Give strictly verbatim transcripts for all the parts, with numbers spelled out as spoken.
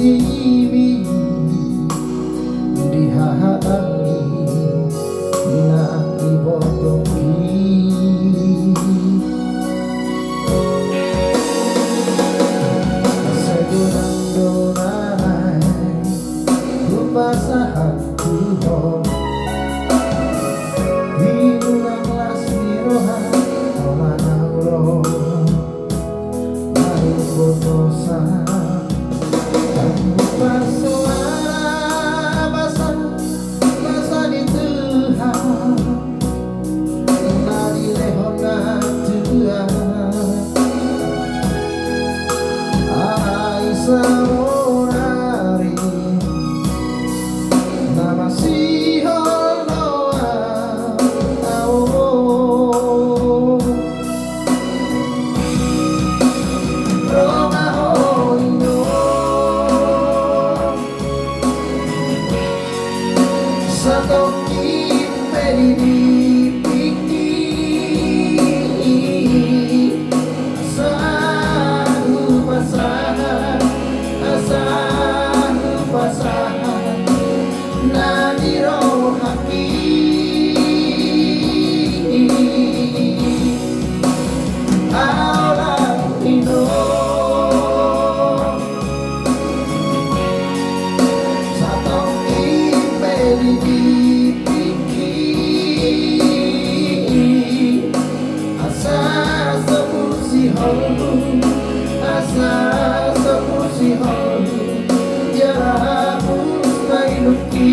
Imi di hahaanggi na ibotongki. Sai godang do na naeng hupasahat tu ho. Di unang las ni roha, holan au do na umbotosan. Hupasahat basa, basa ni Tuhan na dilehon na tua. Alai saonari na masihol do au. Ro ma ho, ino, satongkin pe di dipingki. Asa hupasahat, asa hupasahat na di rohangki. Au laho, ino, satongkin pe di dipingki. Asa so pusiholhu, asa so pusiholhu, jala hapus baenonki.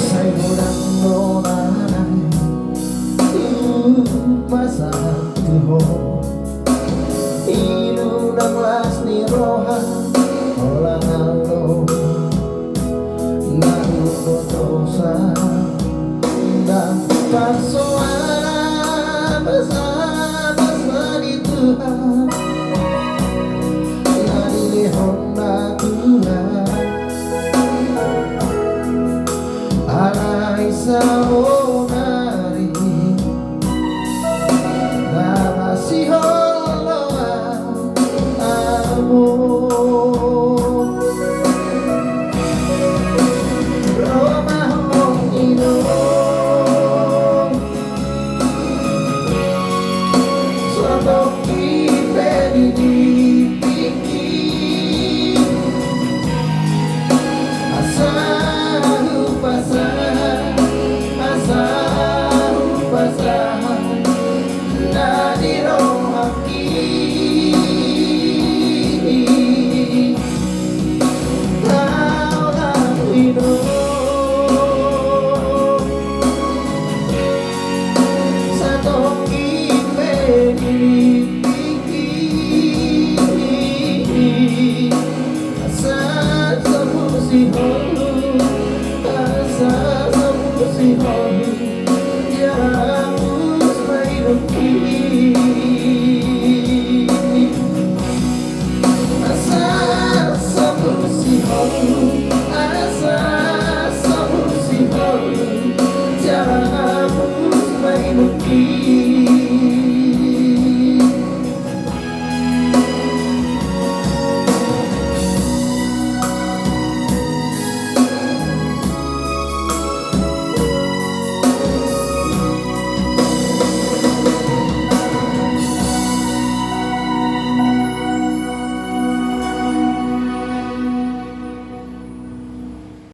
Sai godang do na naeng hupasahat tu ho. Di unang las ni roha, holan au do na umbotosan. Ndang hupasahat basa, basa ni Tuhan na dilehon na tua. Alai saonari na masihol do au. Ro ma ho, ino, satongkin pe di dipingki. Asa hupasahat, asa hupasahat na di rohangki. Au laho, ino, satongkin pe di dipingki. Asa so pusiholhu, asa so pusiholhu, jala hapus baenonki. Asa so pusiholhu, asa so pusiholhu, jala hapus baenonki.